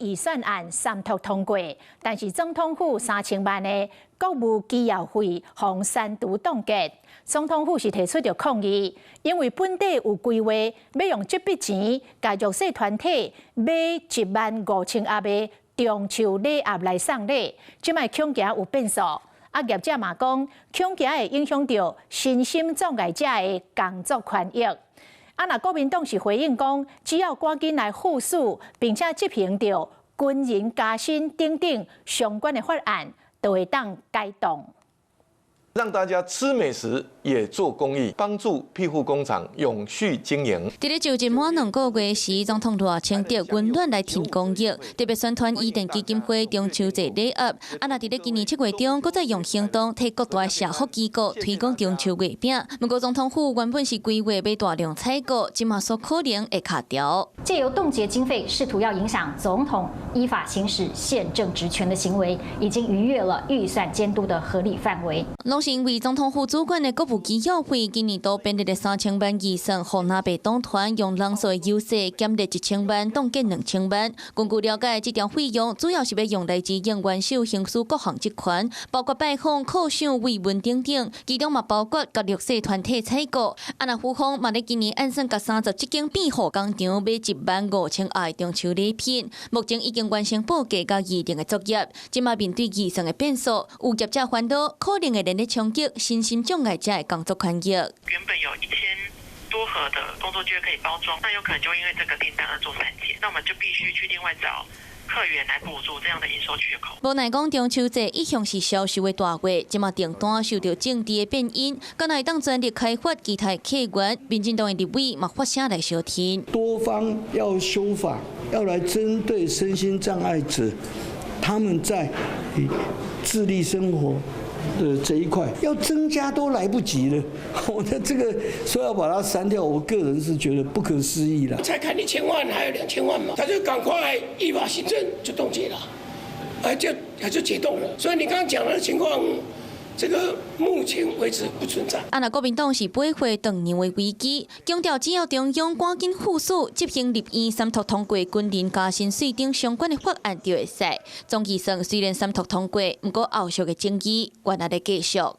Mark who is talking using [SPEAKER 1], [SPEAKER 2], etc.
[SPEAKER 1] 預算案三讀通過，但是總統府3000萬的國務機要費予刪除凍結。總統府是提出著抗議，因為本底有規劃欲用這筆錢，共弱勢團體買1.5萬盒的中秋禮盒來送禮，這擺恐驚有變數。啊，業者嘛講，恐驚會影響著身心障礙者的工作權益。啊，若國民黨是回應講，只要趕緊來副署，並且執行著軍人加薪等等相關的法案，就會當解凍。
[SPEAKER 2] 讓大家吃美食也做公益，幫助庇護工廠永續經營。
[SPEAKER 3] 佇咧就任滿2個月時，總統賴清德溫暖來挺公益，特別宣傳伊甸基金會中秋節禮盒。啊，若佇咧今年7月中，閣再用行動替各大社福機構推廣中秋月餅。毋過總統府原本是規劃欲大量採購，這馬煞可能會卡掉。
[SPEAKER 4] 借由凍結經費，試圖要影響總統依法行使憲政職權的行為，已經逾越了預算監督的合理範圍。
[SPEAKER 3] 攏是因為總統府主管的國務機要費，今年度編列的3000萬預算，予藍白黨團用人數的優勢減列1000萬，凍結2000萬。根據了解，這條費用主要是欲用來支應元首行使各項職權，包括拜訪、犒賞、慰問等等，其中嘛包括佮弱勢團體採購。啊，若府方嘛佇今年按算共37間庇護工廠買1.5萬盒的中秋禮品，目前已經完成報價佮預定的作業。這馬面對預算的變數，有業者煩惱可能會連咧衝擊身心障礙者的工作權益。
[SPEAKER 5] 原本有1000多盒的工作券可以包裝，那有可能就因為這個訂單而做刪減，那我們就必須去另外找客源來補足這樣的營收缺口。
[SPEAKER 3] 無奈講中秋節一向是銷售的大月，這馬訂單受著政治的變因，敢若會當全力開發其他的客源，民進黨的立委嘛發聲來相挺。
[SPEAKER 6] 多方要修法，要來針對身心障礙者，他們在自立生活的這一塊要增加都來不及了，我的這個說要把它刪掉，我個人是覺得不可思議了。
[SPEAKER 7] 才砍1000萬，還有2000萬嘛，他就趕快依法行政就凍結了，哎，就他就解凍了。所以你剛剛講的情況，這個目前為止不存在。
[SPEAKER 3] 啊，若國民黨是背負當年的危機，強調只要中央趕緊副署執行立院三讀通過軍人加薪稅等相關的法案就會使。總預算雖然三讀通過，毋過後續的爭議仍猶咧繼續。